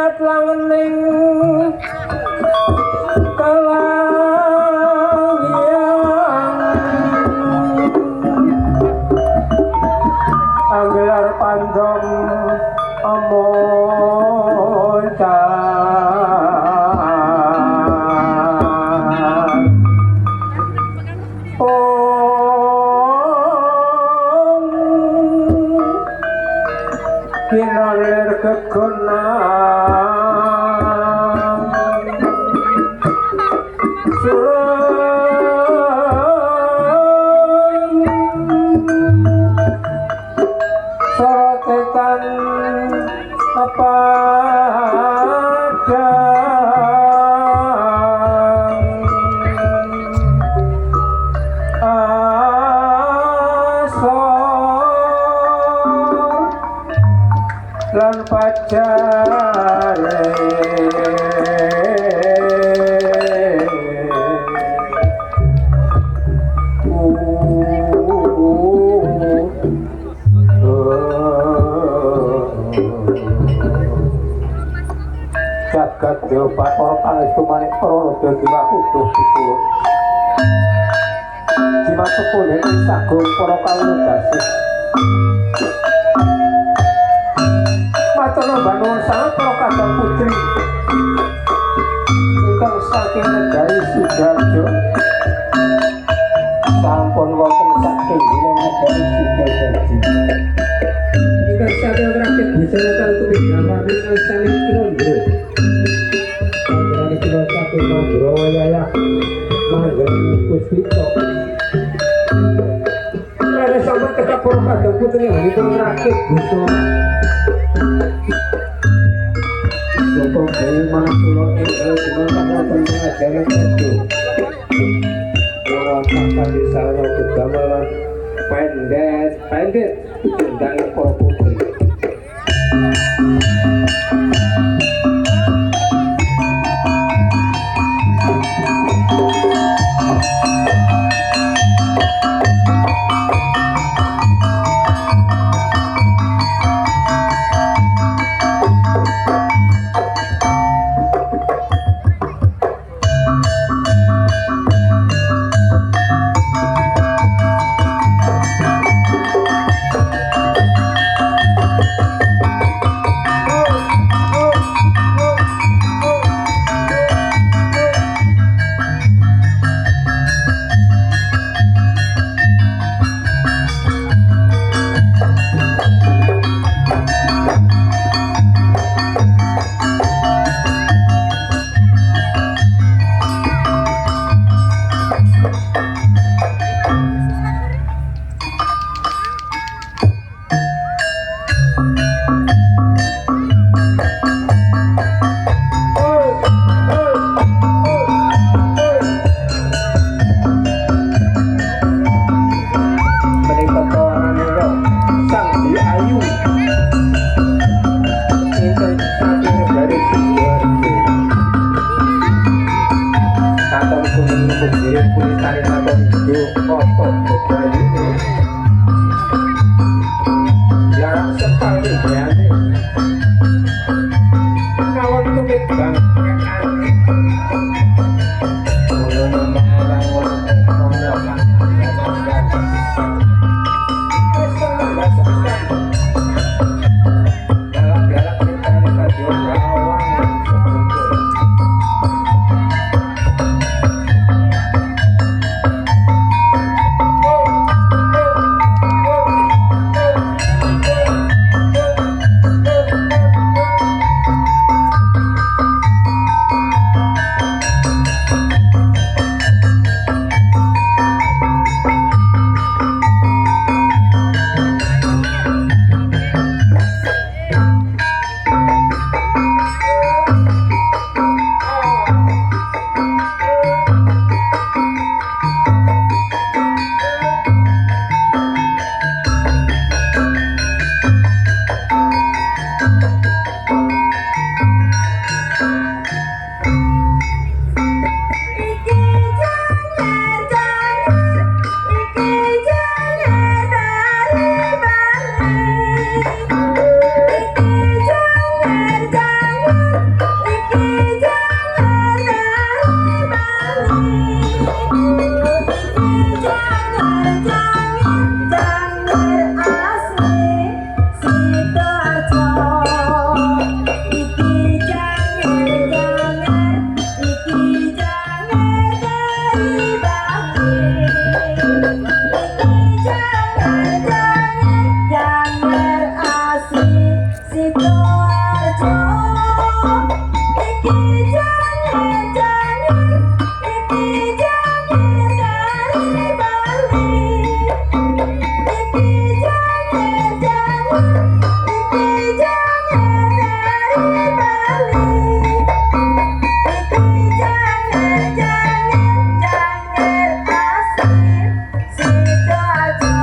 Liat langening kalawiyan anggelar pandom amoncan om kinalir kegonang sureng sorotetan padang asor lan pacare jagat dewa bathara pangestu manik para raja diwakudu kula jimat sepuluh sagung para kawula dasih matur nuwun sanget para kadang putri ingkang saking negari Sidoarjo sampun wonten saking negari Sidoarjo ingkang saking rakit busana kalutupi gawane saling kirandra panjenengan kula saking Mandrawaya manggen puspita rada sampun kedhap para kadang putri anggenipun rakit busana sapa dewe manah kula enggal gumantar wonten pengajaran edo kula tak sarana gegamelan pendet pendet gendang para putri. Iki janger janger, iki janger dari Bali. Iki janger janger, iki janger dari Bali. Iki janger janger, janger asli Sidoarjo.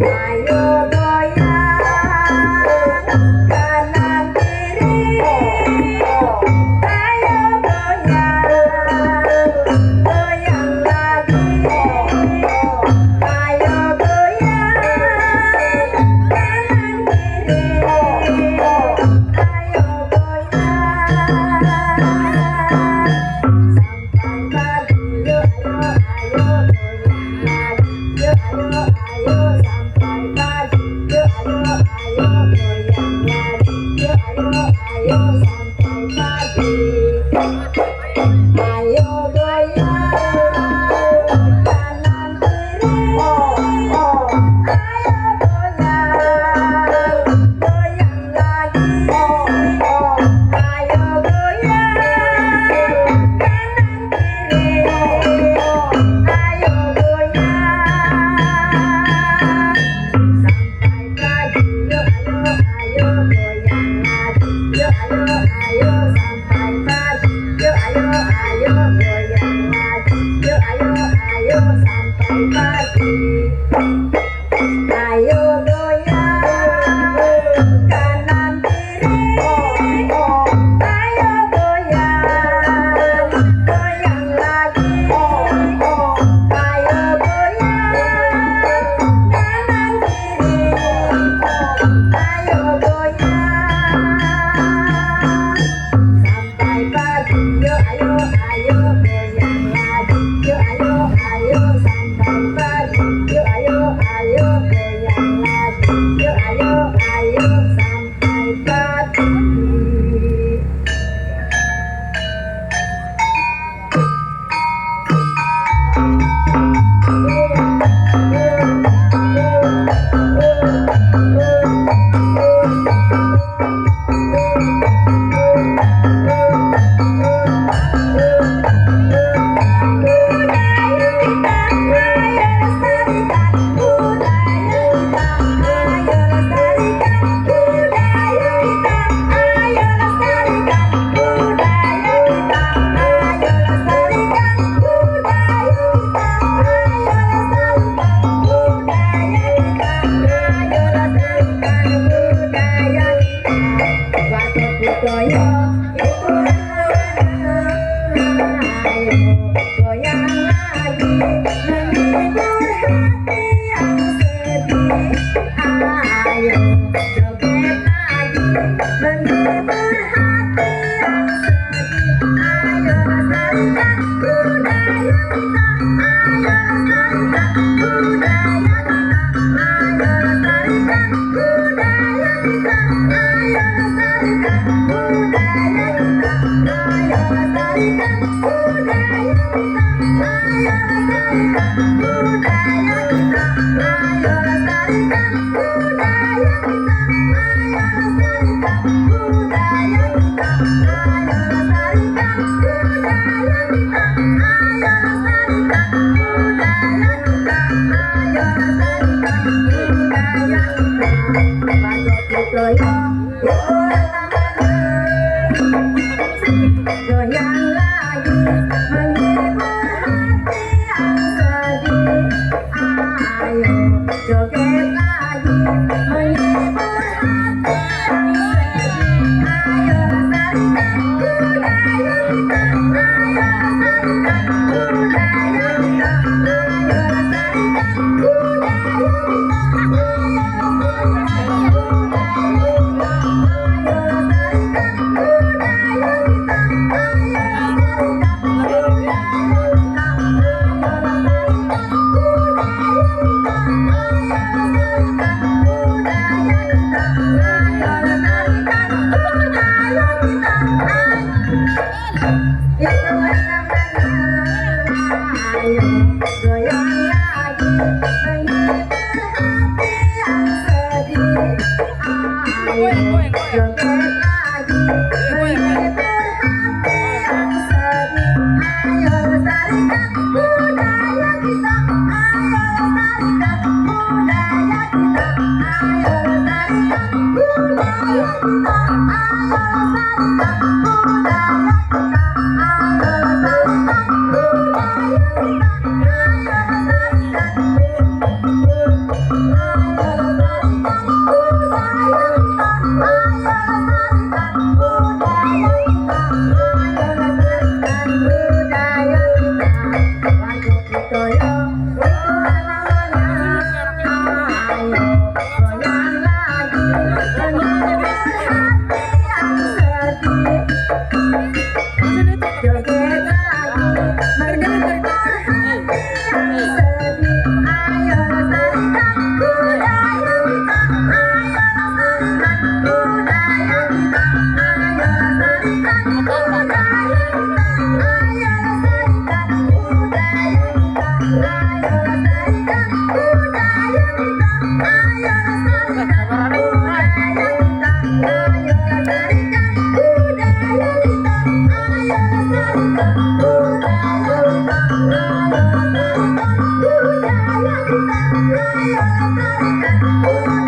Ayo goyang kanan kiri, ayo goyang, goyang lagi, ayo goyang kanan kiri, ayo goyang sampai pagi. Yo ayo ayo goyang lagi, yo ayo ayo sampai pagi, yo ayo ayo goyang lagi, yo ayo ayo sampai pagi. Ayo goyang kanan kiri, ayo goyang, goyang lagi, ayo goyang kanan kiri, ayo goyang sampai pagi. Yo ayo ayo goyang lagi, yo ayo ayo sampai pagi, yo ayo ayo goyang lagi, yo ayo ayo sampai pagi. Ayo goyang kanan kiri, ayo goyang, goyang lagi, ayo goyang kanan kiri, ayo goyang sampai pagi. Yo ayo ayo goyang lagi, yo ayo ayo sampai pagi, yo ayo ayo goyang lagi, yo ayo ayo sampai pagi. Budaya kita ayo lestarikan, budaya kita ayo lestarikan, budaya kita ayo lestarikan, budaya kita ayo lestarikan, budaya kita ayo lestarikan, budaya kita ayo lestarikan, budaya kita. Warga budaya iku, ayo goyang lagi menghibur hati yang sedih, ayo joget lagi menghibur hati yang sedih. Ayo lestarikan budaya kita, ayo lestarikan budaya kita, ayo lestarikan budaya kita, ayo lestarikan budaya kita, ayo lestarikan budaya kita, ayo lestarikan budaya kita, ayo lestarikan budaya kita, ayo lestarikan budaya kita, ayo lestarikan budaya kita, ayo lestarikan budaya kita, ayo lestarikan budaya kita. Warga budaya goyang lagi menghibur hati yang sedih, ayo joget lagi menghibur hati yang sedih. Ayo lestarikan budaya kita, ayo lestarikan budaya kita, ayo lestarikan budaya kita, ayo lestarikan budaya kita, ayo Ayo lestarikan budaya kita, ayo lestarikan budaya kita, ayo lestarikan budaya kita. Lagu kita yo itu namanya. Ayo goyang lagi, menghibur hati yang sedih. Joget lagi, menghibur hati yang sedih. Ayo lestarikan budaya kita, ayo lestarikan budaya kita, ayo lestarikan budaya kita, ayo lestarikan budaya kita, ayo lestarikan budaya kita, ayo lestarikan budaya kita, ayo lestarikan budaya kita, ayo lestarikan budaya kita, ayo lestarikan budaya kita, ayo lestarikan budaya.